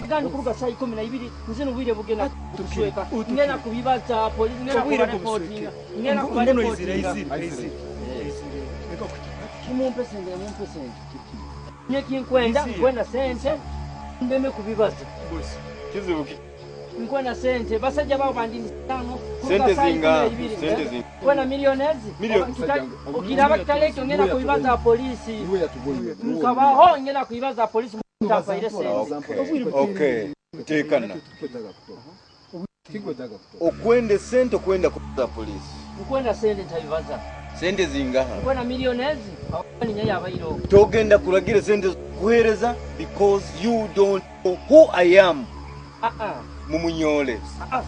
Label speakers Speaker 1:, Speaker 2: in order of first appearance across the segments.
Speaker 1: Gani kuruga saa 12 nzino obwire bugenda kusweka. Ngenda kubibaza polisi, ngenda
Speaker 2: Obwire
Speaker 1: kubareportinga.
Speaker 2: bwo
Speaker 1: Ngenda
Speaker 2: Ngono izire
Speaker 1: kubareportinga.
Speaker 2: izire izire. Izire. Reka
Speaker 1: Mumpe sente, mumpe sente. Nyekinkwenda,
Speaker 2: Izire.
Speaker 1: nkwenda sente. Ndeme kubibaza.
Speaker 2: Bosi.
Speaker 3: Kizibu ki?
Speaker 1: Nkwenda sente. Basajja bao bandindisano.
Speaker 3: Sente zinga? Sente zinga?
Speaker 1: Kwenda milionezi.
Speaker 3: Milioni.
Speaker 1: Okiraba kitalekyo ngenda kubibaza polisi.
Speaker 4: Niwe yatugoye.
Speaker 1: Nkabaho ngenda kubibaza polisi mutampaire sente.
Speaker 3: Okay. Okay. Tekana.
Speaker 4: Tikwetaaga kutoka.
Speaker 3: Okwenda sente okwenda kuza polisi.
Speaker 1: Nkwenda sente ntabibaza.
Speaker 3: Sente zingaha?
Speaker 1: Nkwenda milionezi. Ninya yabairo.
Speaker 3: Togenda kuragira sente kuhereza because you don't know who I am.
Speaker 1: Ah ah.
Speaker 3: Mumunyole.
Speaker 1: Ah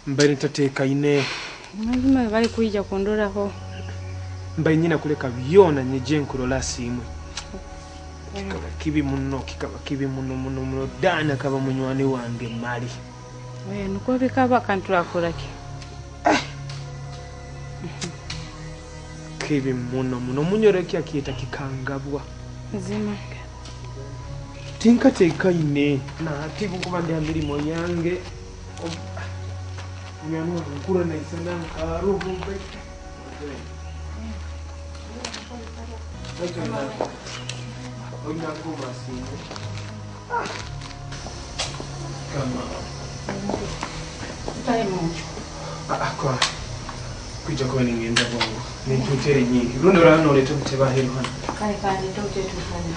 Speaker 2: Mbaire ntateekaine.
Speaker 5: Mazima bali kwija kundoraho.
Speaker 2: Mbaire nyina kuleka byona nyeje nkurola siimwe. Kikaba kibi muno, kikaba kibi muno muno muno. Dana kaba munywani wange mali.
Speaker 5: Oya nukwo bikaba kandi turakora ki?
Speaker 2: Kibi muno muno. Munyoro akieta kikangabwa.
Speaker 5: Mazima.
Speaker 2: Tinkateekaine. Nati nkuba ndi ha mirimo yange. Munywani wange nkura naisana nkaruhu. Olina siimwe. Kama. Kwa kwijja kuba ningenda bwangu nentuutere nyingi lundi olaba noleeta obutebe aheeru hano.
Speaker 5: Kale kandi totetukana.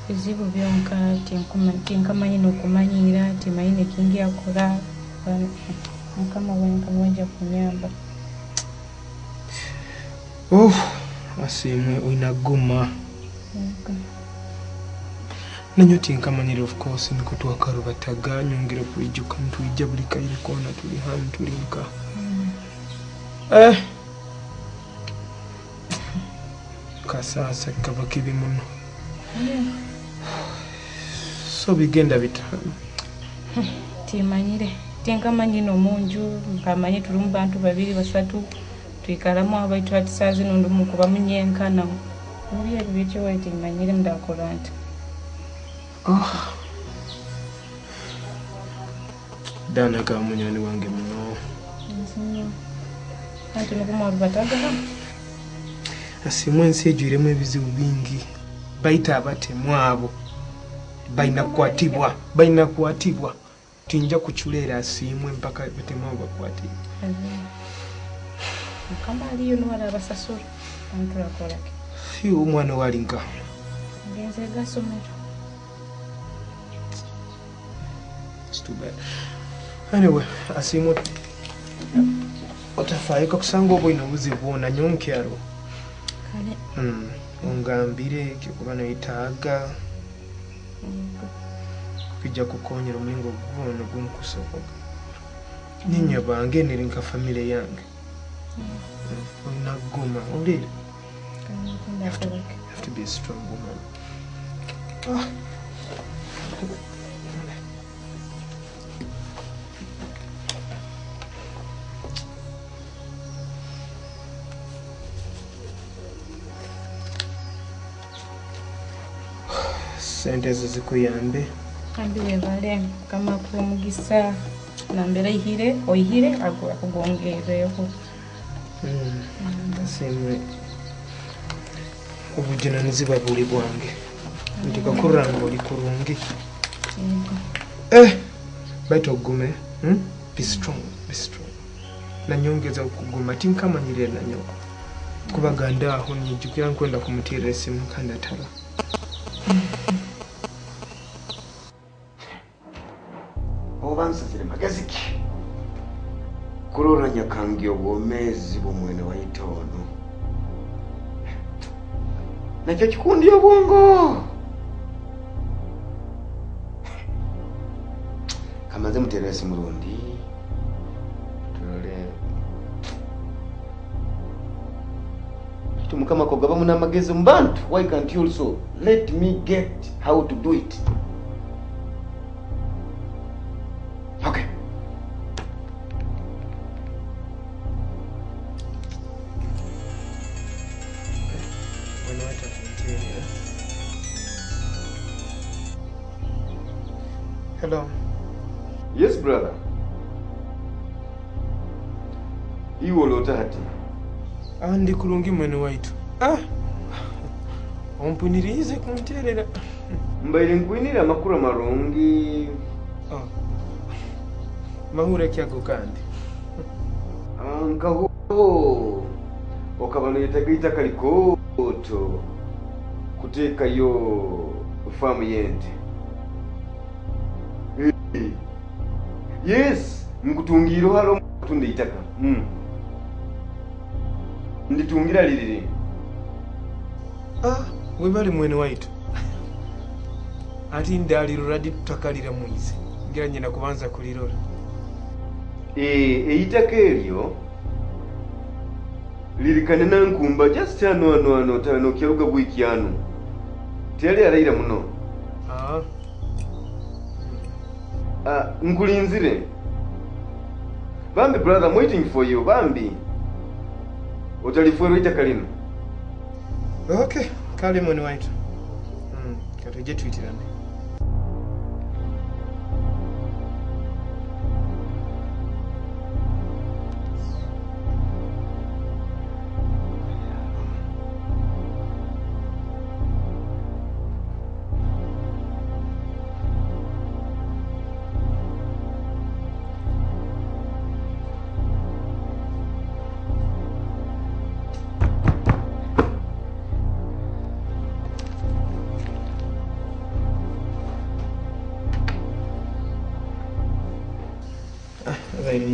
Speaker 5: Bizibu byonka tinkamanyi n'okumanyira timanyi nekingi akora Mukama wenka niwe kunyamba.
Speaker 2: Oh, asiimwe olina guma. Nanyo tinkamanyire of course niko twakarubataga nyongera kwijuka ntwijja buli kaire koona tuli hanu tuli nka. Kasasa kaba kibi muno. So bigenda bitano.
Speaker 5: Timanyire. Tinkamanyi n'omunju nkamanyi tuli mu bantu babiri basatu twikalamu abaitu ati zino ndi mukuba munyenkana. Ebyo bityo we timanyire ndakora nti.
Speaker 2: Oh. Dana akaba munywani wange muno.
Speaker 5: Anti nukumwarubataga.
Speaker 2: Asiimwe ensi ejwiremu ebizibu bingi. Baita abatemu abo. Baina kukwatibwa. Baina kukwatibwa. Tinja kuchuleera asiimwe mpaka batemu abo bakwatibwe.
Speaker 5: Mukama aliyo nuwala abasasura. Anturakorake.
Speaker 2: Fiu omwana walinka.
Speaker 5: Ngenze gasomero.
Speaker 2: It's too bad. Anyway, asiimwe otafaayo kakusanga oba olina obuzibu bwona nyonkyaro.
Speaker 5: Kale.
Speaker 2: Ongambire kyokuba noyetaaga kijja kukonyera omulingo gwona ogunkusoboka. Ninywe bange neri nka famire yange. Olina kuguma olire.
Speaker 5: You
Speaker 2: have to be a strong woman. Ah. Sente ezo zikuyambe.
Speaker 5: Kandi webale Mukama akuhe omugisa nambere aihire oihire akugongereho.
Speaker 2: Asiimwe obujunanizibwa buli bwange. Ndikakurra nga oli kurungi. Baitu ogume. Be strong, be strong. Nanyongeza okuguma tinkamanyire nanyoko. Kubaga aho nijukira nkwenda kumutirira esimu kandi ataba.
Speaker 4: Oba nsazire magezi ki kurora nyakangi obwomeezi bw'omwene waitu ono nakyo kikundi obwongo kamaze muterera esimu rundi turole Mukama kogaba muna amagezi mu bantu. Why can't you also let me get how to do it? Okay.
Speaker 2: Hello.
Speaker 4: Yes, brother. Iwe olota hati.
Speaker 2: Ndi kulungi mwene waitu. Ompunirize kunterera.
Speaker 4: Mbaire nkwinira amakuru amarungi.
Speaker 2: Mahure kyago kandi.
Speaker 4: Nkaho okaba noyetaga itaka likoto kuteekayo faamu y'ente. Yes, nkutungira halo kutunda itaka. Nditungira liriri.
Speaker 2: Webale mwene waitu. Ati ndalirora ditakalira mwize. Ngira nyina kubanza kulirora.
Speaker 4: Eitaka eryo lirikane nankumba just hano tano kyaruga bwiki hano. Teyali araira muno. Nkulinzire. Bambi brother, I'm waiting for you. Bambi. Otalifuero itaka lino.
Speaker 2: Okay, kale mwene waitu. Katuje tuitirane.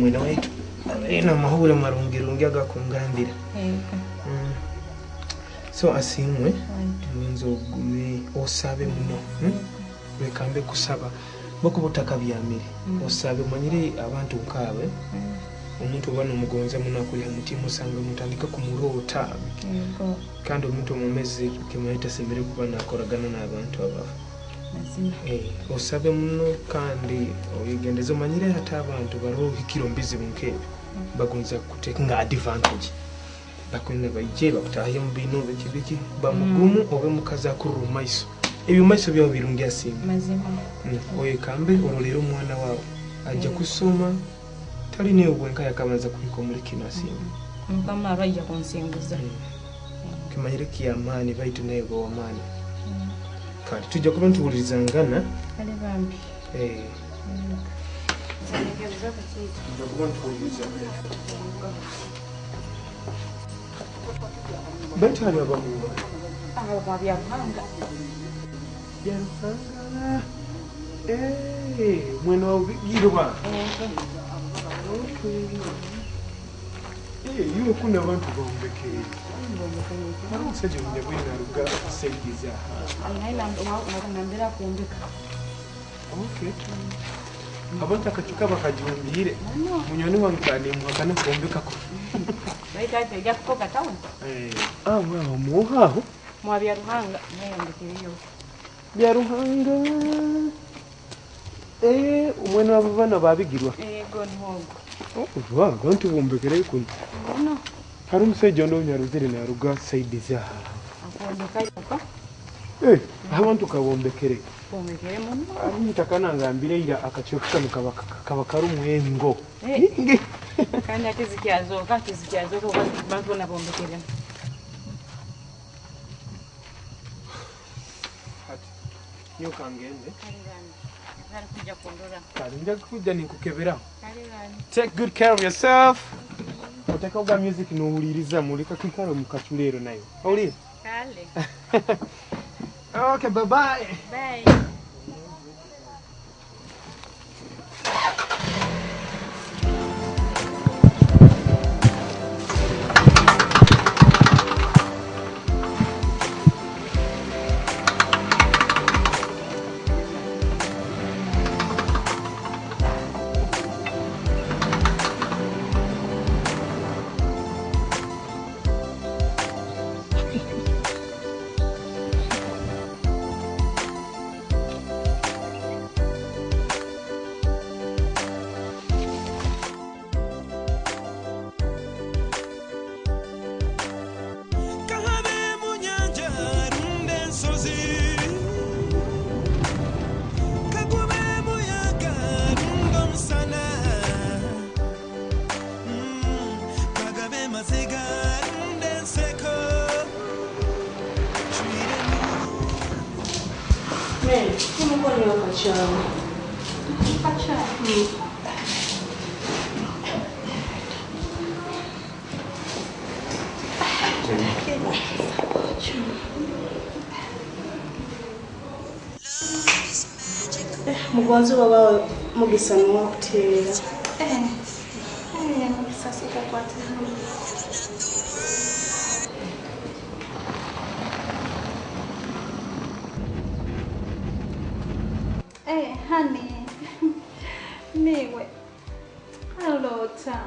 Speaker 2: Mwene waitu ina mahula marungirungi agakungambira. So asiimwe nzo ogume osabe muno. Wekambe kusaba bako butaka byamire osabe manyire abantu nkabe omuntu oba nomugonza muno akulya mutima osanga mutandika kumuroota. Kandi omuntu omumezi kimaita semere kuba nakoragana n'abantu abafu. Osabe muno kandi oyigendeze omanyire hata abantu barohikiro mbizibu nkebyo bagonza kutekinga advantage bakwenda baije bakutahiye mu bino biki bamugumu obe mukaza kurura maiso ebyo maiso byawo birungi asiimwe.
Speaker 5: Mazima.
Speaker 2: Oyekambe orolera omwana wawe. Ajja kusoma talineyo bwenka yakabanza kuhika omuli kino asinga.
Speaker 5: Mukama abaija kunsinguza.
Speaker 2: Kimanyire kyamaani baitu naye gwe wamaani. Kale tujja kuba ntuwulirizangana.
Speaker 5: Kale bambi.
Speaker 2: Tujja kuba ntuwulirizangana. Baitu hali abamuwa.
Speaker 5: Aba bya Ruhanga.
Speaker 2: Bya Ruhanga. Mwene wabigirwa. Iwe kuna abantu bombekere. Hari omusajja omunyabwine aruga kusaidiza.
Speaker 5: Naye kumbika.
Speaker 2: Okay. Abantu akacuka bakajumbire. Munywani wange kanimuhakana kumbikako.
Speaker 5: Baitu ati ojja kufoka town.
Speaker 2: Aho muhaho.
Speaker 5: Mwa bya Ruhanga naye yombekereyo.
Speaker 2: Bya Ruhanga. Omwene wabo bana babigirwa.
Speaker 5: Ego nhogo.
Speaker 2: Wa, abantu bombekere kuno.
Speaker 5: No.
Speaker 2: Hari omusajja ono onyaruzire naruga saidiza.
Speaker 5: Akombeka yuko.
Speaker 2: Abantu kabombekere.
Speaker 5: Bombekere muno.
Speaker 2: Ari mutakana ngambire ira akachoka kano kaba karumu engo.
Speaker 5: Kandi ate zikyazoka bantu bona bombekere.
Speaker 2: Hati nyoka ngende.
Speaker 5: Kale
Speaker 2: nja kuja nikukebera. Take good care of yourself. Oteka music n'owuliriza muleka kwikara mu kaculero nayo. Owulira?
Speaker 5: Kale.
Speaker 2: Okay, bye bye.
Speaker 5: Bye.
Speaker 6: Mugonzi wabawe Mugisa niwakuteera.
Speaker 7: Mugisa sikakwata. Honey. Niwe. Alota.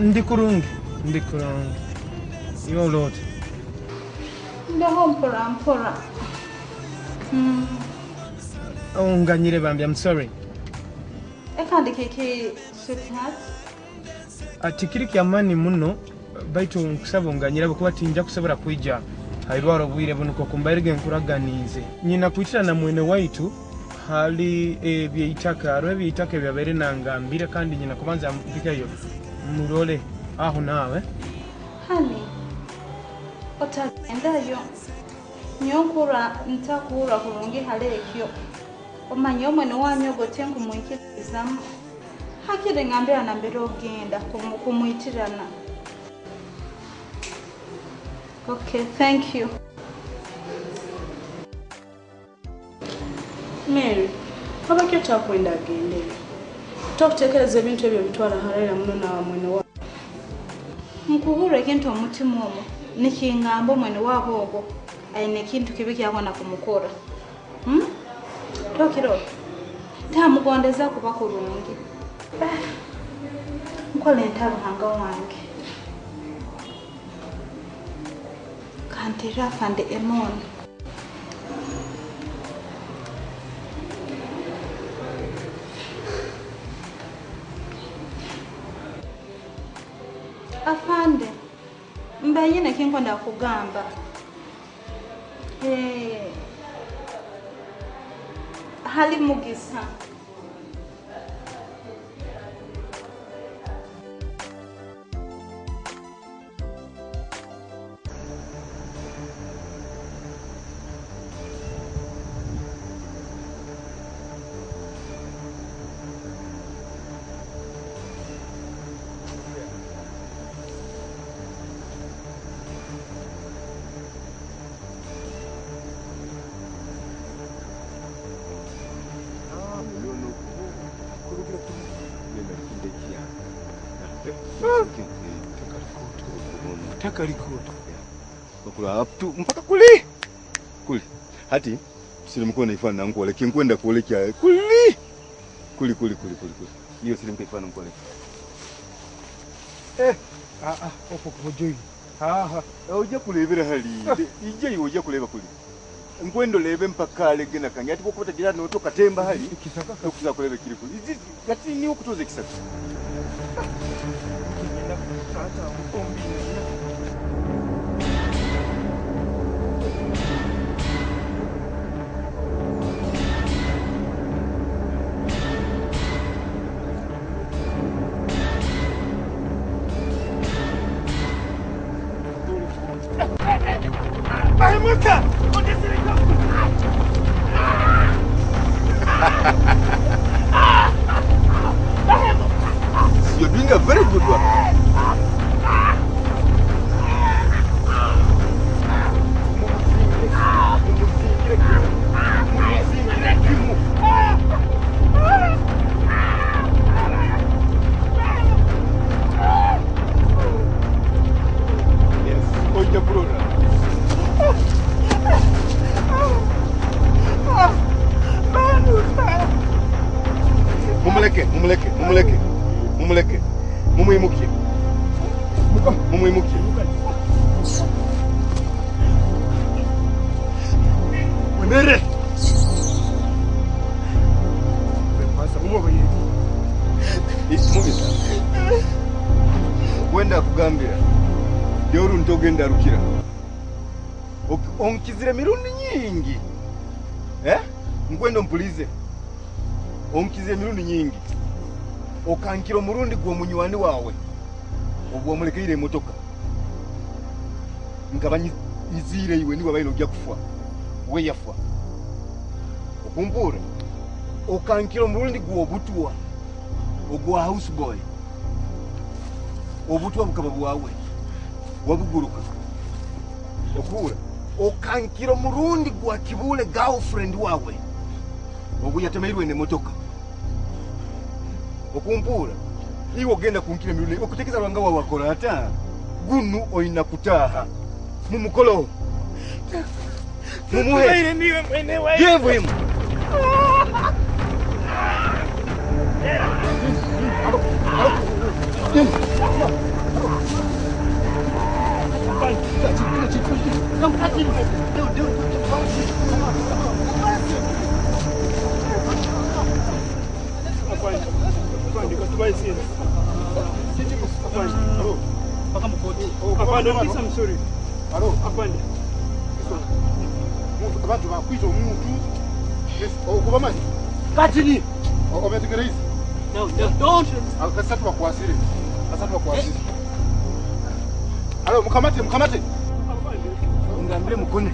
Speaker 2: Ndi kurungi. Ndi kurungi. Iwe olota.
Speaker 7: Ndaho mpora mpora.
Speaker 2: Onganyire bambi, I'm sorry.
Speaker 7: Ekandi kiki sweetheart.
Speaker 2: Tikiri kyamaani muno baitu nkusaba onganyire kuba tinja kusobola kwija hairwaro obwire buno kokumbairege nkuraganize. Nyina kwitira na mwene waitu hali ebyeitaka hariho ebyeitaka ebyabaire nangambire kandi nyina kubanza mpikeyo murole aho naawe.
Speaker 7: Honey, otagendayo. Nyonkura ntakuhura kurungi hali ekyo. Omanye omwene wanyu ogwo tinkumwikirizamu. Hakiri ngambira nambere ogenda kumwitirana. Okay, thank you.
Speaker 6: Mary, habaki otakwenda agendeyo. Tokutekereza ebintu ebyo bitwala haraira muno nawe mwene waabo.
Speaker 7: Nkuhura ekintu omutima omwo nikingamba omwene waabo ogwo aine ekintu kibi kyakona kumukora. Tokiro. Tamugondeza kuba kurungi. Nkola enta Ruhanga wange. Kantera afande Emon. Afande, mbayine kinkonda kugamba. Hali Mugisa.
Speaker 2: Takalikuta.
Speaker 4: Bakula up to mpaka kuli. Kuli. Hati silimuko naifana nkuoleke nkwenda kuolekya kuli. Kuli kuli kuli kuli kuli. Iyo silimuko ifana nkuoleke.
Speaker 2: Opo kujui.
Speaker 4: Ojja kulebera hali. Ijja iwe ojja kuleba kuli. Nkwendo lebe mpaka alegena kange ati bwokuba tagira notoka temba hali.
Speaker 2: Ekisaka
Speaker 4: Okuza kulebe kiri kuli. Kati ni okutoza ekisaka. You're doing a very good work. Yes, ojja kulora. Mumuleke, mumuleke, mumuleke. Mumuleke. Mumwimukie. Mumwimukie. Mwemere. Mubisa. Wenda kugambira. Deoru ntogenda rukira. Onkizire mirundi nyingi. Nkwenda mpulize. Onkizire mirundi nyingi. Okankira omurundi gwe omunywani wawe obwo omulekeire emotoka nkaba nyiziire iwe niwe baine ojja kufa we yafa okumpuura okankira omurundi gwe obutwa ogwa house boy obutwa bukaba bwawe wabuguruka okuura okankira omurundi gwa kibuule girlfriend wawe ogwo yatemeirwe n'emotoka okumpuura iwe ogenda kunkira emirundi okuteekeza lwanga wawakola ata gunu oyina kutaaha mumukolo mumuhe give him.
Speaker 8: Abantu bakwita omuntu okubamanyi
Speaker 1: Katini.
Speaker 8: obetegereze.
Speaker 1: No, don't.
Speaker 8: Kasatu bakwasire. Kasatu bakwasire. Alo mukamate mukamate.
Speaker 4: Ngambire mukone.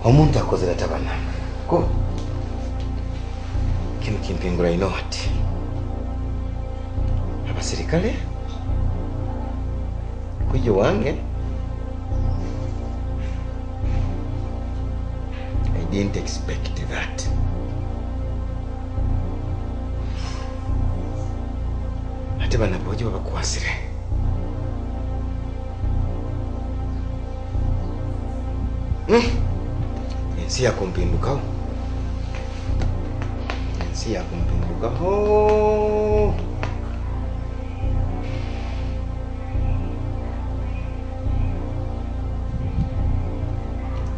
Speaker 4: Omuntu akozere atabana ko kinu kimpingura ino hati abasirikale kuja wange. I didn't expect that. Ate banaboji babakwasire. Ensi yakumpindukaho. Ensi yakumpindukaho.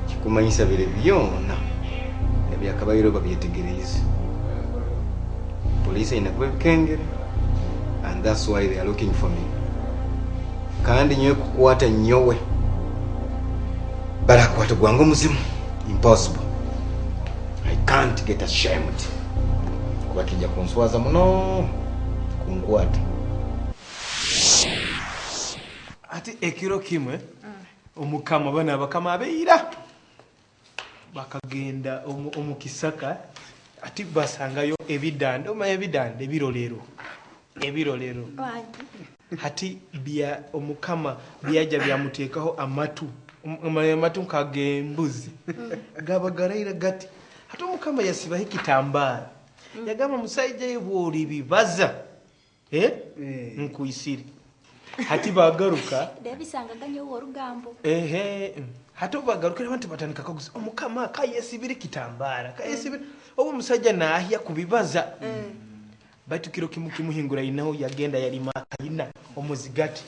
Speaker 4: Kikumanyisa bire byona ebyakabaire babyetegereze. Poliisi inakuba ebikengere and that's why they are looking for me. Kandi nyowe kukwata nyowe barakwata gwange omuzimu. Impossible. I can't get ashamed. Kuba kijja kunswaza muno kunkwata.
Speaker 2: Ate ekiro kimwe omukama bana abakama abeira bakagenda omu kisaka ati basangayo ebidanda, omanya ebidanda ebirolero. Ebirolero. Hati bya omukama byaja byamuteekaho amatu. Omanya amatu nk'agembuzi. Gaba garaira gati. Hati omukama yasibaho ekitambaara. Yagamba musaija ye bw'olibibaza nkuisire. Hati bagaruka.
Speaker 9: Debisangaga orugambo.
Speaker 2: Ehe. Hati bagarukira abantu batandika kaguza omukama kayesibire kitambaara kayesibire. Obu omusajja naahya kubibaza. Baitu kiro kimu kimuhingura inaho yagenda yalima akaina omuzigati.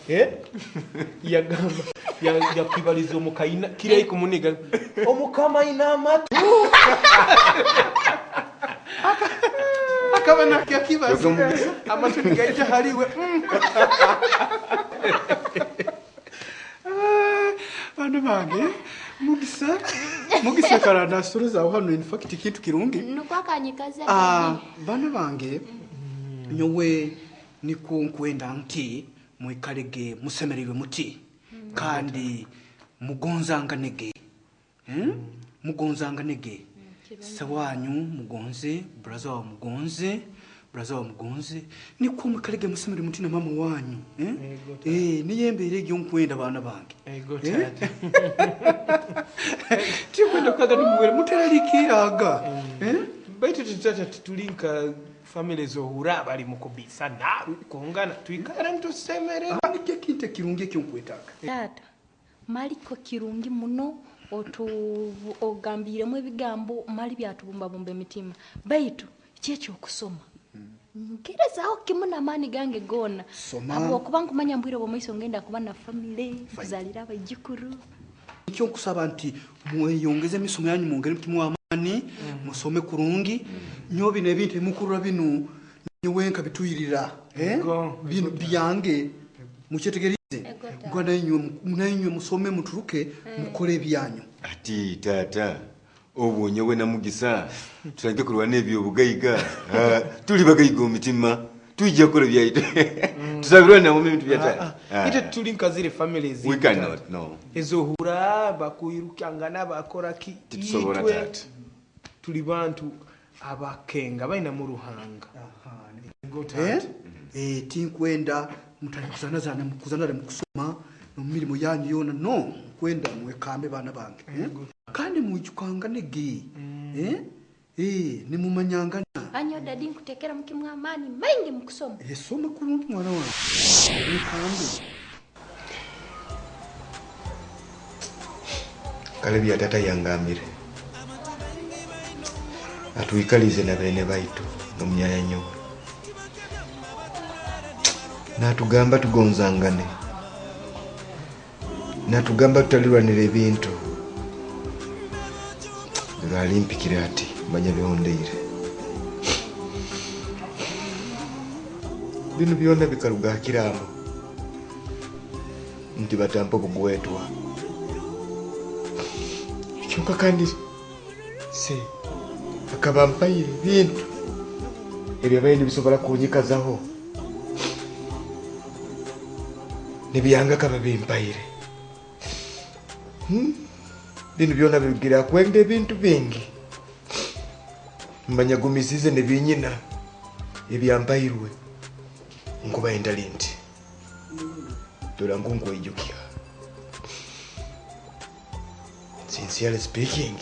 Speaker 2: Yagamba yakwibaliza omukaina kirai kumuniga omukama ina amatu. Akaba nakyakibaza amatu nigaija haliwe.
Speaker 8: Bana bange mugisa karanda suruza hano in fact kintu kirungi
Speaker 9: nukwakanyikaza.
Speaker 8: Bana bange nyowe niko nkwenda nti mwikalege musemererwe muti kandi mugonzanganege. Mugonzanganege. Sawanyu mugonze, braza wa mugonze, braza wa mugonze niko mwikalege musemererwe muti na mama wanyu. Niyembeere egyo nkwenda bana bange.
Speaker 2: Ego tata.
Speaker 8: Tikwenda kaga nimwere muteralikiraga.
Speaker 2: Baitu tata tulinka family zohura bali mukubisa na kungana tuikara ntusemerera.
Speaker 8: Nikyo kintu kirungi ekyo nkwetaaga.
Speaker 9: Tata maliko kirungi muno ogambiremu ebigambo mali byatubumbabumba emitima. Baitu kyekyo okusoma. Ngerezaho kimu n'amaani gange goona. Habwokuba nkumanya mbwire bw'omaiso ngenda kuba na family, kuzaalira abaijukuru.
Speaker 8: Nikyo nkusaba nti mweyongeze emisomo yanyu mwongere mutima w'amaani, musome kurungi. Nyowe bino ebintu ebimukurura binu nyowe nkabituyirira. Bino byange mukyetegerize. Ngwa nainywe musome muturuke mukole ebyanyu.
Speaker 4: Ati tata obwo nyowe na Mugisa tutange kurwana ebyobugaiga. Tuli bagaiga omutima tujja kukola byaitu. Tusabirwa na ebintu bya tata.
Speaker 2: Ite tuli nkazire families.
Speaker 4: We cannot no.
Speaker 2: Ezohura bakwirukangana bakora ki.
Speaker 4: Titusobora tata.
Speaker 2: Tuli bantu abakenga baina mu ruhanga.
Speaker 8: Tinkwenda mutali kuzanazana mukuzanana mukusoma no mirimo yanyu yona no kwenda mwekambe bana bange. Kandi mwijukanganege. Nimumanyangana.
Speaker 9: Anyo dadi nkutekera mukimu amani maingi mukusoma.
Speaker 8: Soma kulungi mwana wange. Mwekambe.
Speaker 4: Kale bya tata yangambire. Atuikalize na bene baitu n'omunyanya nyowe. Natugamba tugonzangane. Natugamba tutalirwanira ebintu. Lwalimpikira ati manya bihondeire. Bino byonna bikaluga kiramo. Nti batampa obugwetwa. Kyonka kandi se akaba mpaire ebintu ebyabaire nibisobola kunyikazaho. Nibyanga kaba bimpaire.
Speaker 10: Binu byona birugira kwenda ebintu bingi. Mbanyagumisize ne binyina ebyampairwe. Nkuba endali nti. Dora nkunkwejukya. Sincerely speaking,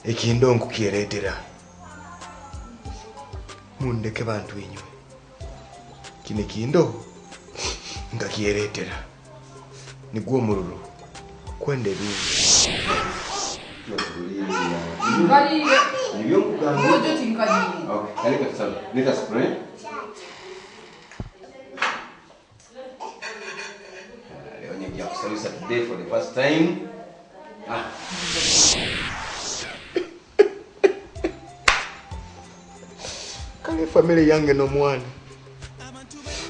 Speaker 10: ekindo nkukyereetera. Mundeke bantu inywe. Kino ekindo nkakyereetera. Nigwo omururu kwenda ebintu.
Speaker 4: Okay, let us let us pray. Leo nyagia kusabisa today for the first time. Ah.
Speaker 10: Kale family yange n'omwana.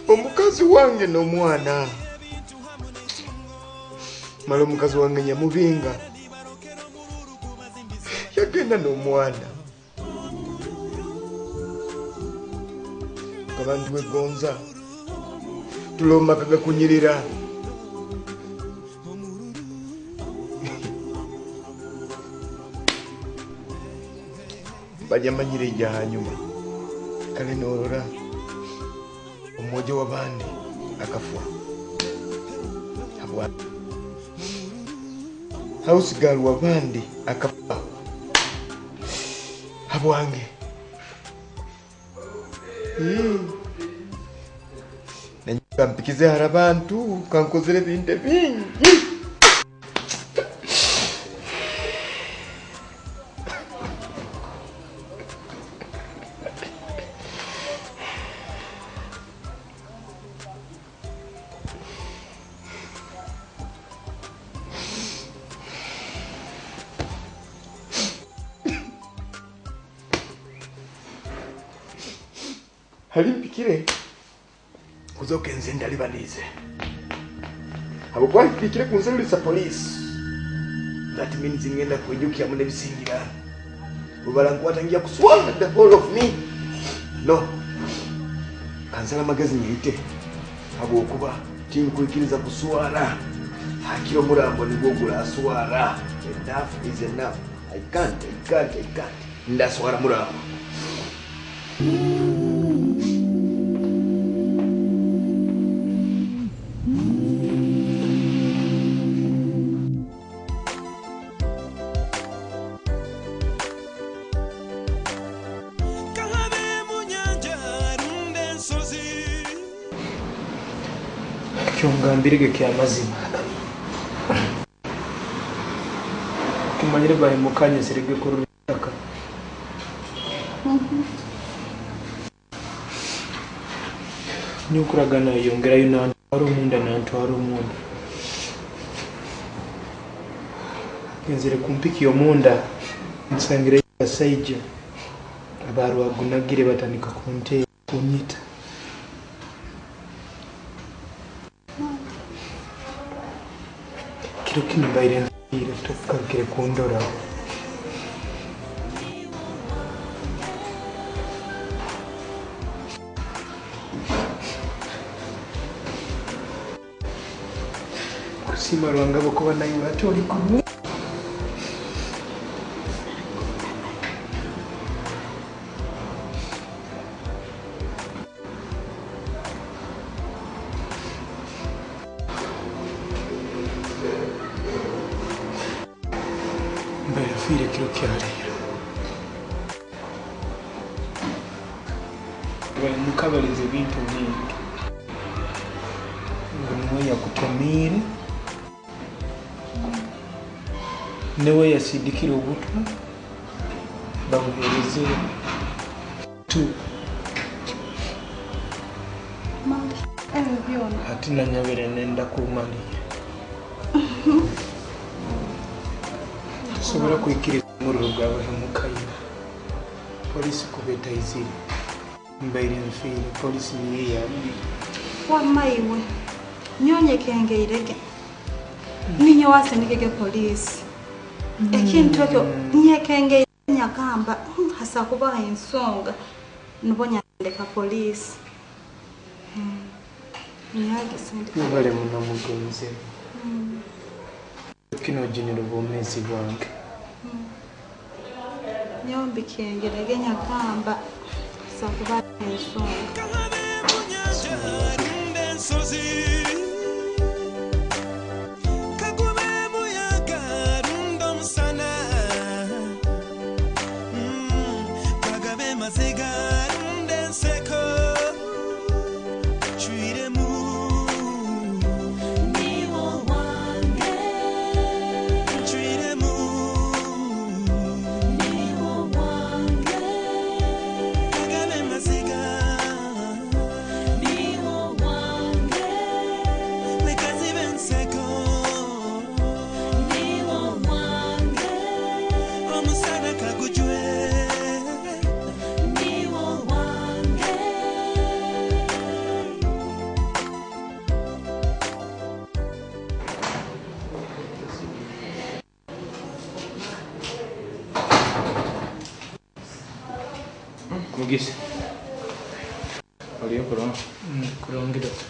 Speaker 10: Omukazi wange n'omwana. Mala omukazi wange nyamubinga. Yagenda n'omwana. Abantu wegonza tulomba kagakunyirira. Bajamanyire ija hanyuma. Kale norora umoja wa bandi akafua. Habwa house girl wa bandi akafua. Habwange. Kampikize harabantu kankozere bintu bingi. Halimpikire kuzoka nze ndalibanize. Abo kwapikire kunzerulisa police. That means ngenda kwejukia mune bisingira. Ubalankwata ngiya kuswala the whole of me. No. Kansala magezi nyite. Abo okuba tinkuikiriza kuswala. Hakiro murambo nigwo aswala. Enough is enough. I can't. Ndaswala murambo.
Speaker 2: Kyongambirege kya mazima. Kimanyire bahemukanye sirige kurutaka. Nyukuragana yongerayo nantwara omunda nantwara omunda. Genzere kumpiki omunda nsangire abasaija abarwagunagire batandika kunte kunyita. Kiro kino mbaire nfiire tokugarukire kundora. Kusiima Ruhanga ahabw'okuba naiwe hati ori kumwe. Mbaire kiro kyaleero. Mukabaliza ebintu bingi. Ngu niwe yakutomiire, niwe yasidikire obutwa, bamuheereze tu.
Speaker 7: Ebyo byona.
Speaker 2: Hati nanyabire nenda kumaliya. Tusobola kwikiriza omuriro gwabahemukaire. Polisi kuba etaizire. Mbaire nfiire, polisi niyo yabire.
Speaker 7: Wamma iwe, nyonyekengeirege. Ninyo wasindikege polisi. Ekintu ekyo nyekengeire nyagamba hasa kubaha ensonga nubo nyandeka polisi. Nyagisindika.
Speaker 2: Mwebale muno mugonze. Kino ojunire obwomeezi bwange.
Speaker 7: Nyowe mbikengerege nyakamba sakuba ensonga.
Speaker 10: Mugisa. Oliyo kulonga?
Speaker 2: Kulongi dokita.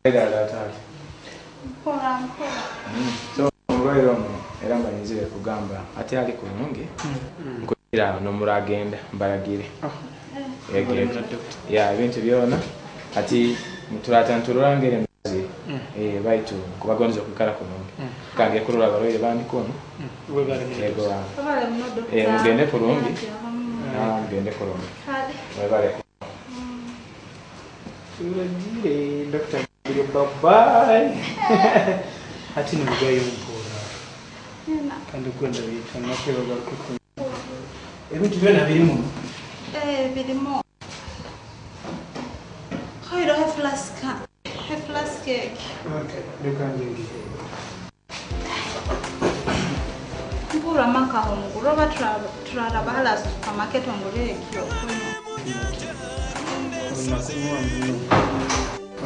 Speaker 10: Era taata.
Speaker 7: Mpola mpola.
Speaker 10: So omulwaire ono era nga nyinzire kugamba ate ali kulungi. Nkugira nomuragenda mbalagire. Ya ebintu byona ati turata ntururangire mbazi. Baitu kubagondeza kwikara kulungi. Kange kurura abalwaire bandi kuno.
Speaker 2: Webale.
Speaker 10: Mugende kulungi. Mugende kulungi. Webale.
Speaker 2: Turagire Dr. Bye bye. Ati nimugayo mpora. Kandi kwenda bita nakwebaga kuko. Ebintu byona birimu.
Speaker 7: Birimu. Khayro heflaska. Heflaska.
Speaker 2: Okay, leka nje.
Speaker 7: Mpura maka hongu roba turaraba hala supermarket ongure ekyo.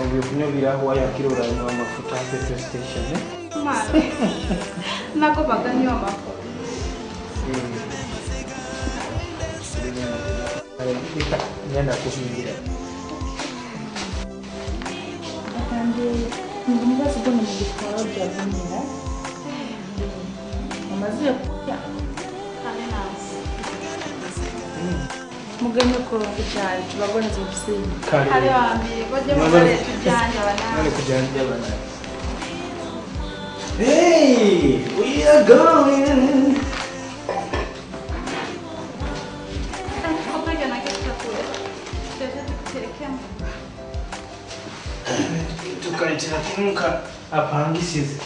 Speaker 2: Obuye kunywa biraho wayakira uranywa amafuta petrol station.
Speaker 7: Mara. Nako baganywa amafuta.
Speaker 2: Reka ngenda kuhingira.
Speaker 5: Kandi omubazi guno mugitwara ojja amazire kulya. Mugende kulungi kyali tubagondeze okusiima.
Speaker 7: Kale wambiri bajja mubale tujanjaba nawe.
Speaker 2: Bale kujanjaba nawe. Hey, we are going. Tukaitira kimuka apangisize.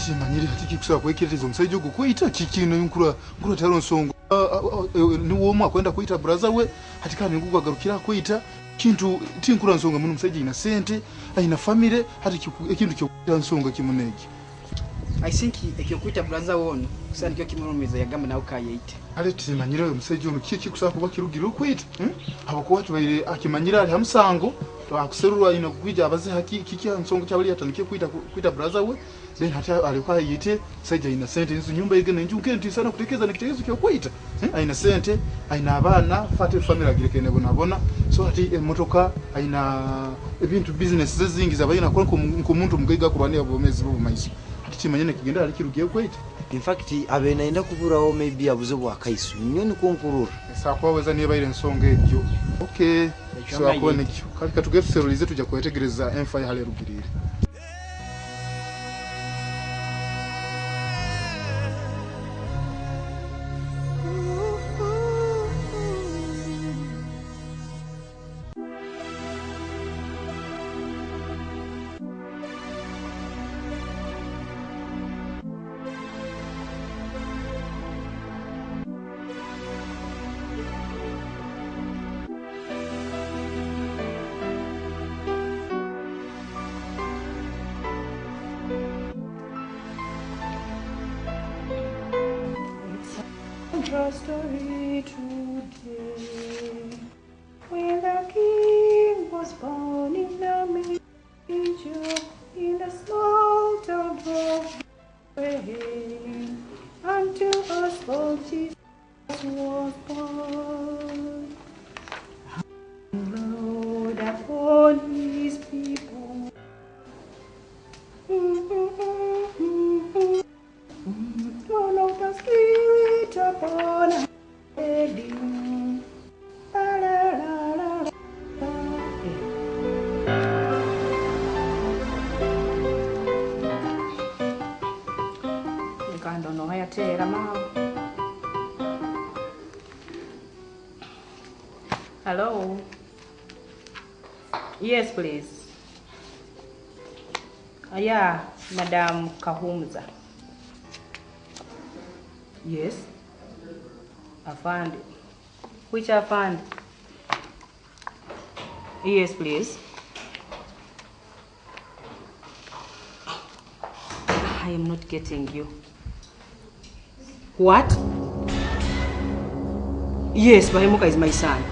Speaker 8: Timanyire hati kikusaba kwekiririza omusajja ogwo kwita kikino nkura nkura taro nsongo niwo omwe akwenda kwita brother we hati kandi ngugu agarukira kwita kintu tinkura nsonga muno omusajja ina sente aina family hati ekintu kyo nsonga kimunegi.
Speaker 11: I think ekyokwita brother wono kusa nikyo kimurumiza yagamba nawe kayeite.
Speaker 8: Ale timanyire omusajja ono kiki kusaba kuba kirugira okwita abakuwa tubaire akimanyira ali hamusango akuserurwa ina kwija abaze haki kiki nsonga kyabali yatandike kwita brother we then hati alikuwa yite sajja ina sente inzu nyumba igena inju nti sana kutekeza nikitekezo kyo kwita aina sente aina abana fate family agirekene bonabona so hati emotoka aina ebintu business zezingiza abayina kwa nko muntu mugaiga kubania bomezi bo maiso hati kimanyene kigenda ali kirugiye kwita.
Speaker 3: In fact abe naenda kuburaho maybe abuze bwa kaisu nyoni konkurura
Speaker 8: sakwaweza niba ile nsonga ekyo okay so akone kyo kalika tugetuserulize tujja kwetegereza enfa ya hale rugirire.
Speaker 5: Story today. When the king was born in a manger, in the small town of Bethlehem, unto us all Jesus was born. Lord upon his people. All of the Spirit upon us. Hello. Yes, please. Yeah, Madam Kahumza. Yes. Afandi. Which afandi? Yes, please. I am not getting you. What? Yes, Bahemuka is my son.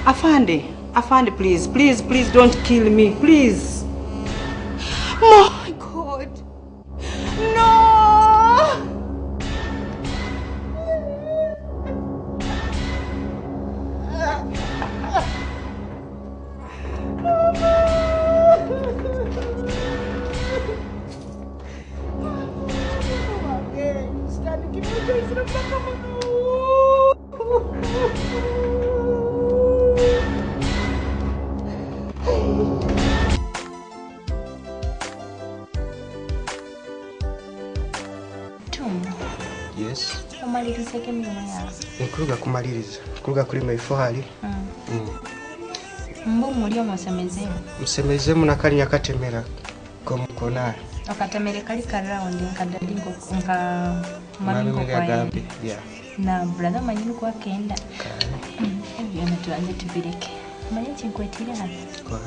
Speaker 5: Afande, Afande, please, please, please don't kill me, please. My God. No!
Speaker 2: Yes.
Speaker 9: Omalirizeko emirimu yawe.
Speaker 2: Nkuruga kumaliriza. Nkuruga kulima ifo hali.
Speaker 9: Mbu muli omusemezemu.
Speaker 2: Musemezemu nakalinya katemera komukonari.
Speaker 9: Akatemere kali ka round nkadadi nka mami
Speaker 2: kwa. Yeah.
Speaker 9: Na brother manyini kwa kenda. Ebyo natuanze tubireke. Manye kinkwetira hano.
Speaker 2: Kwa.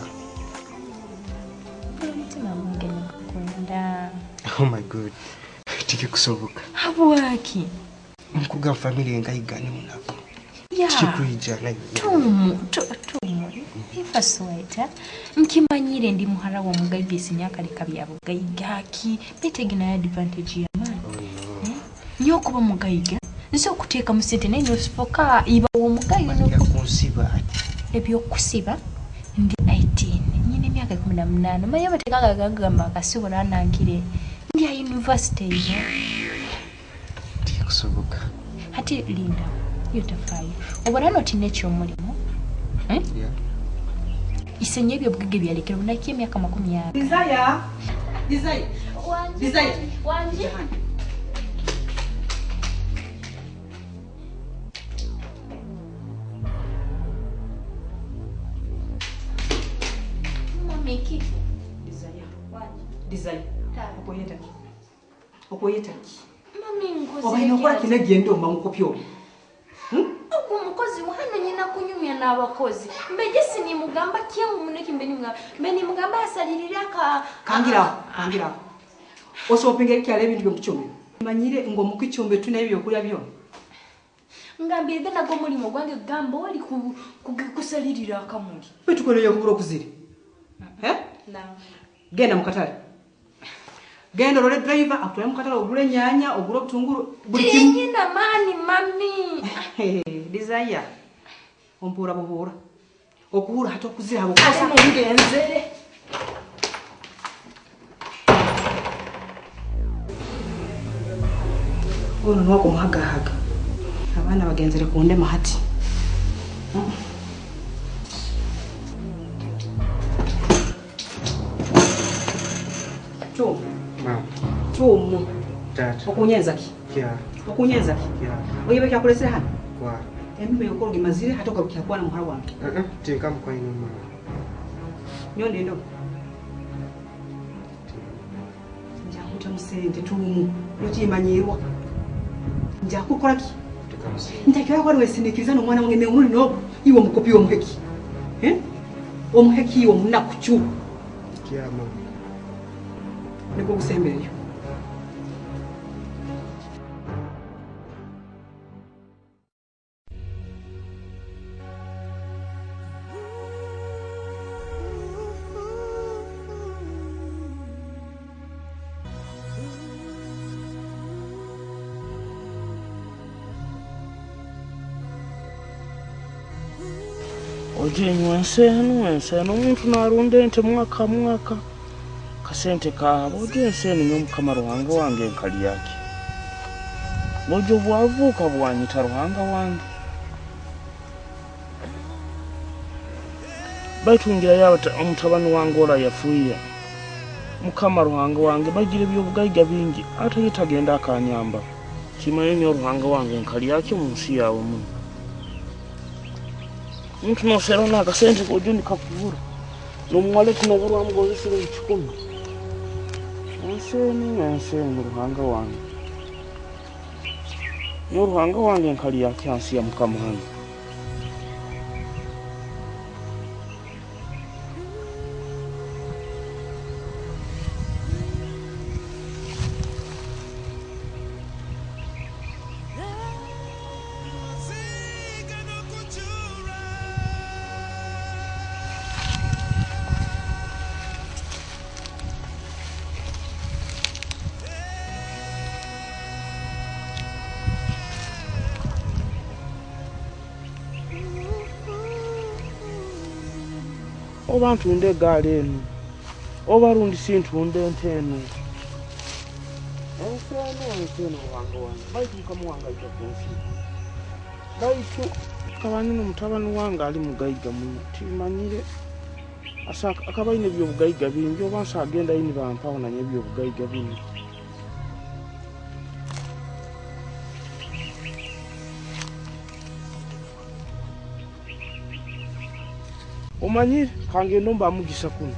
Speaker 9: Omutima gwange nigukunda.
Speaker 2: Oh my God. Tikikusoboka.
Speaker 9: Habwaki?
Speaker 2: Nkuga family engayigane munaku.
Speaker 9: Yeah.
Speaker 2: Tikikuija nayo.
Speaker 9: Tumu. Ifa sweta. Nkimanyire ndi muhara wa mugaiga esinyaka leka bya bugaiga ki betege nayo advantage ya mani.
Speaker 2: Oh no.
Speaker 9: Nyo kuba mugaiga. Nso okuteeka mu sente naye nosifoka iba wo mugaiga
Speaker 2: no kunsiba.
Speaker 9: Ebyo kusiba ndi 18. Nyine emyaka 18. Maye batekaga gagamba akasibora nankire. Ndi ya university ino.
Speaker 2: Tikusoboka.
Speaker 9: Hati Linda, yotafaayo. Obona no tinekyo omulimu?
Speaker 2: Yeah.
Speaker 9: Isenye ebyo bugege byalekera unaki emyaka 20.
Speaker 11: Desire. Desire. Desire.
Speaker 9: Wanji. Mami Mami kiki?
Speaker 11: Desire. Desire. Okoyeta ki? Okoyeta ki?
Speaker 9: Mami nkoze.
Speaker 11: Oba inokola kinegende omangukopyo.
Speaker 9: Ogwo omukozi wano nyina kunyumya n'abakozi. Mbeje sinimugamba kyangu muneki mbe nimugamba. Mbe nimugamba asalirira aka
Speaker 11: Kangira, kangira. Osopinga ekyala ebintu by'omukichumbi. Manyire ngo mukichumbi tuna ebyo kulya byo.
Speaker 9: Ngambire gana go mulimo gwange gamba oli kusalirira akamuli.
Speaker 11: Bitukole yakubura okuziri. Eh?
Speaker 9: Na.
Speaker 11: Genda mukatale. Genda olole driver akutwale mukatale ogule ennyanya, ogule obutungulu buli kimu.
Speaker 9: Tinyina mani mami.
Speaker 11: Desire. Ompura buhura. Okuhura hata okuzira habukosa.
Speaker 9: Ngenzere.
Speaker 11: Ono nwako muhagahaga. Abaana bagenzere ku ndema hati. Chumu.
Speaker 2: Mama.
Speaker 11: Chumu.
Speaker 2: Tata.
Speaker 11: Okunyenza ki?
Speaker 2: Kya.
Speaker 11: Okunyenza ki?
Speaker 2: Kya.
Speaker 11: Oyibe kyakulesera hano?
Speaker 2: Kwa.
Speaker 11: Embibe yokolo gimazire hata ukarukia na muhara wange.
Speaker 2: Tinka mukwaino mama.
Speaker 11: Nyondi ndo. Njakuta musente tumu. Yochimanyirwa. Njakukola ki? Ntakiwa kwa wesinikiriza n'omwana wange ne uri no iwo mukopi wo muheki. Eh? Omuheki iwo munakuchu.
Speaker 2: Kya mama.
Speaker 11: Niko gusembereyo.
Speaker 12: Ojenywa enseno enseno omuntu narunda ente mwaka mwaka kasente kaabo oje enseno nyo Mukama Ruhanga wange nkali yake bojo bwavuka bwanyita Ruhanga wange baitungira yaba omutabani wange ora yafuye Mukama Ruhanga wange bagira ebyobugaiga bingi ate yitagenda akanyamba kimanye nyo Ruhanga wange nkali yake mu nsi yawe muno. Muntu nosera na akasente kojo nikakubura nomwale kunoburwa mugozesire ekikumi enseni Ruhanga wange nyo Ruhanga wange nkali yakyansi ya Mukama hano. Oba ntunde eggaali eno oba rundi sintunde ente eno ensi eno ensi eno Ruhanga wange baitu Mukama wange aija kunsi baitu akaba nyina omutabani wange ali mugaiga muno timanyire akaba aine ebyobugaiga bingi oba nsi agenda aine bampaho nanye ebyobugaiga bino. Omanyire kangenda mba mugisa kuno.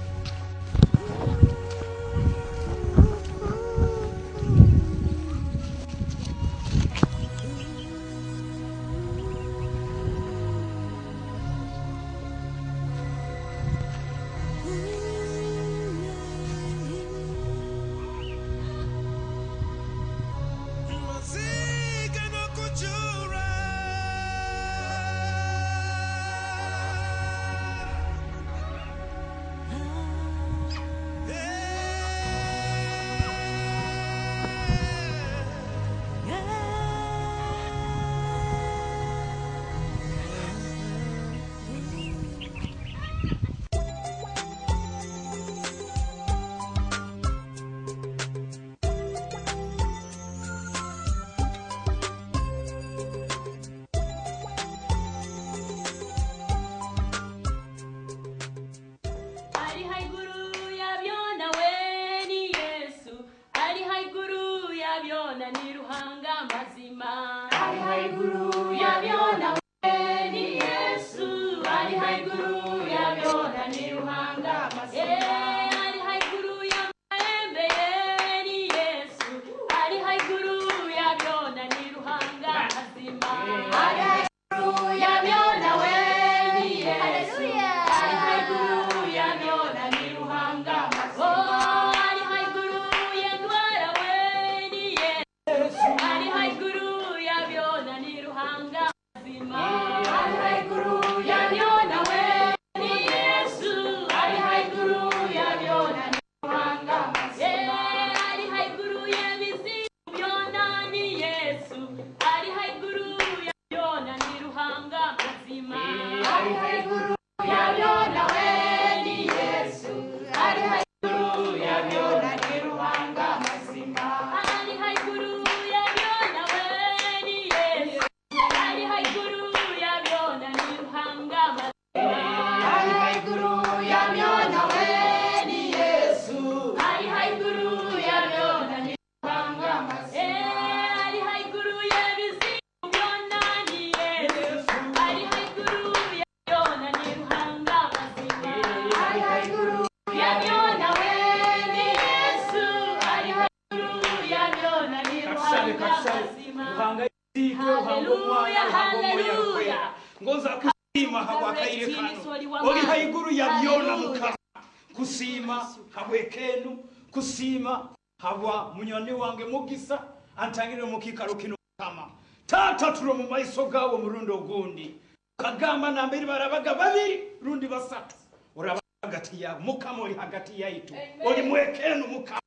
Speaker 13: Kusiima habw'ekeenu, kusiima habwa munywani wange Mugisa antangire omu kiikaro kinu Mukama. Taata, turi omu maiso gaawe omurundi ogundi. Okagamba nambere barabaga babiri rundi basatu, oraba hagati yaabo. Mukama oli hagati yaitu, oli mwekeenu Mukama.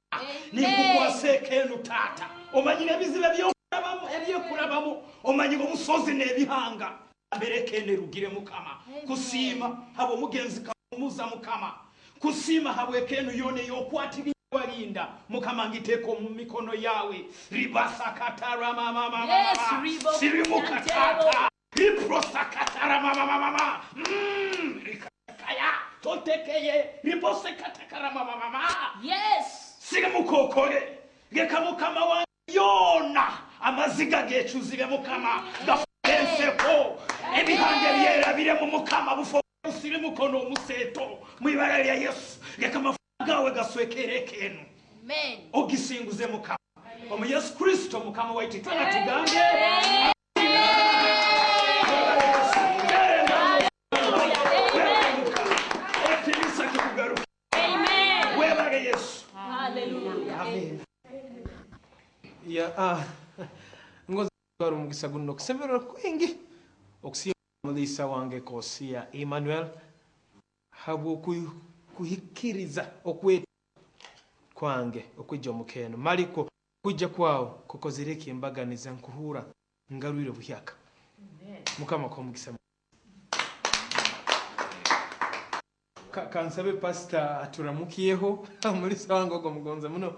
Speaker 13: Ninkukwasa ekeenu Taata. Omanyire ebizibu ebyekurabamu, omanyire obusozi n'ebihanga nambere ekeenu erugire Mukama. Kusiima habw'omugenzi Kahumuza Mukama. Kusiima habw'ekeenu yoona ey'okwatiriire walinda Mukama, ngiteeka omu mikono yaawe. Ribasakataramamamamama sirimuka Taata. Riprosakataramamamamama rikakaya totekeye ribosekatakaramamamama.
Speaker 14: Yes.
Speaker 13: Sirimuka okole, leka Mukama wange byona amaziga gecuzire Mukama, gafuke enseko, ebihanga ebyerabiremu Mukama, bufoke busirimuko n'omuseeto mu ibara lya Yesu. Leka amafuta gawe gaswekere ekeenu, ogisinguze Mukama, omu Yesu Kristo Mukama waitu. Itwena tugambe ekinisa kikugaruke. Webale Yesu.
Speaker 14: Hallelujah.
Speaker 2: Ya, ah, ngoza omugisa guno okusemererwa kwingi okusiima omuliisa wange Kosiya Emmanuel habw'okuhikiriza okweta kwange okwija omu keeno. Maliko, kwija kwawe kukozire eki embaganiza, nkuhuura ngarwire buhyaka. Mukama akuhe omugisa. Kansabe pasita aturamukyeho. Omulisa wange ogwo mugonza muno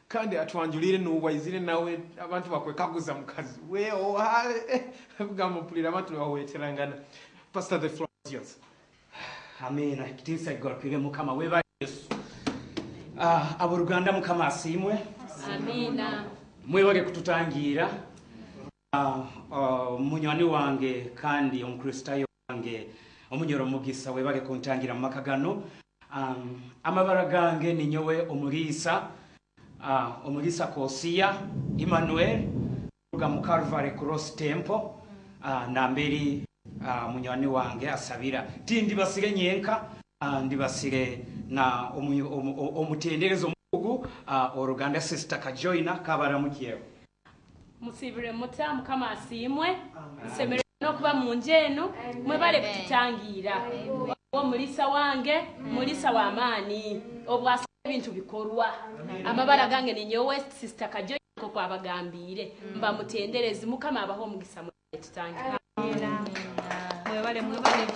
Speaker 2: kandi atwanjulire n'owaizire nawe. Abantu bakwekaguza mukazi we oha ebigambo mpulira abantu nibahweterangana. Pastor, the floor is yours.
Speaker 13: Amina. Ekitiinisa kigarukire Mukama. Webale Yesu. Abooluganda, Mukama asiimwe.
Speaker 14: Amina.
Speaker 13: Mwebale kututangiira. Munywani wange kandi Omukristaayo wange Omunyoro Mugisa, webale kuntangira mu maka gano. Amabara gange ninyowe Omuliisa, Omuliisa Kosiya Emmanuel, kuruga mu Calvary Cross Temple, namberi munywani wange asabira. Tindibasire nyenka, ndibasire na omutenderezi omukugu, oruganda Sister Kajoina kabaramukyeho.
Speaker 14: Musibire muta? Mukama asiimwe. Nsemererwa n'okuba mu nju eno. Mwebale kututangiira. Omulisa wange, mulisa w'amaani, obwasa ebintu bikorwa. Amabara gange ninyowe Sister Kajoina, nk'oku abagambiire, mba mutenderezi. Mukama abaho omugisa, tutangira.
Speaker 7: Mwebale, mwebale.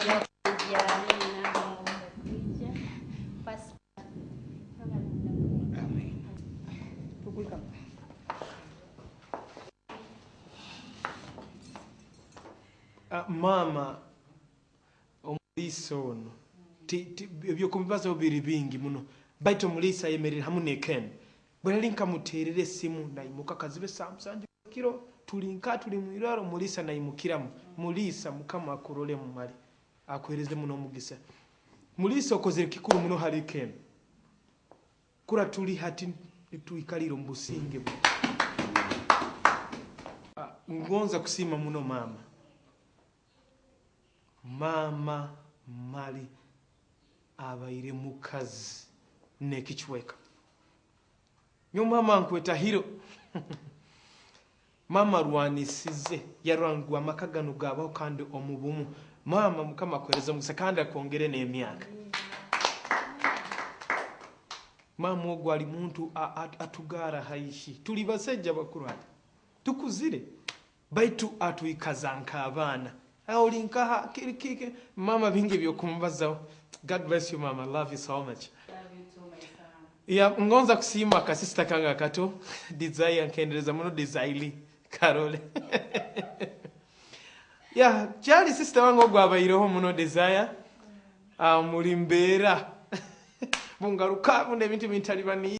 Speaker 2: Maama, omuliisa ono ebyokubibazaho biri bingi muno, baitu omuliisa ayemerere hamu ne Ken. Bwe nali nkamuteerera esimu naimuka kazibe saa 7 kiro, tuli nka tuli mwirwaro, omuliisa naimukiramu. Muliisa, Mukama akurole mumali, akuhereze muno omugisa. Muliisa, okozere kikuru muno hali Ken. Kura tuli hati nituikalira omu businge bu. Ngonza kusiima muno maama. Maama mali abaire mukazi n'ekicweka. Nyo maama nkweta hiro. Maama arwanisize, yarwangwa amaka gano gabaho kandi omu bumu. Maama, Mukama akuhereza omugisa kandi akwongere n'emyaka. Maama ogwo ali muntu atugara haihi. Tuli basajja bakuru hati, tukuzire, baitu atwikaza nk'abaana. Oli nkaha kiki mama, bingi byokumubazaho. God bless you, mama. Love you so much. Ya, ngonza kusiima akasisita kange akato Desire, nkendereza muno Desire Karole. Ya, kyali sister wange ogwo abaireho muno Desire. Muli mbeera bungaruka buno ebintu bintalibaniire.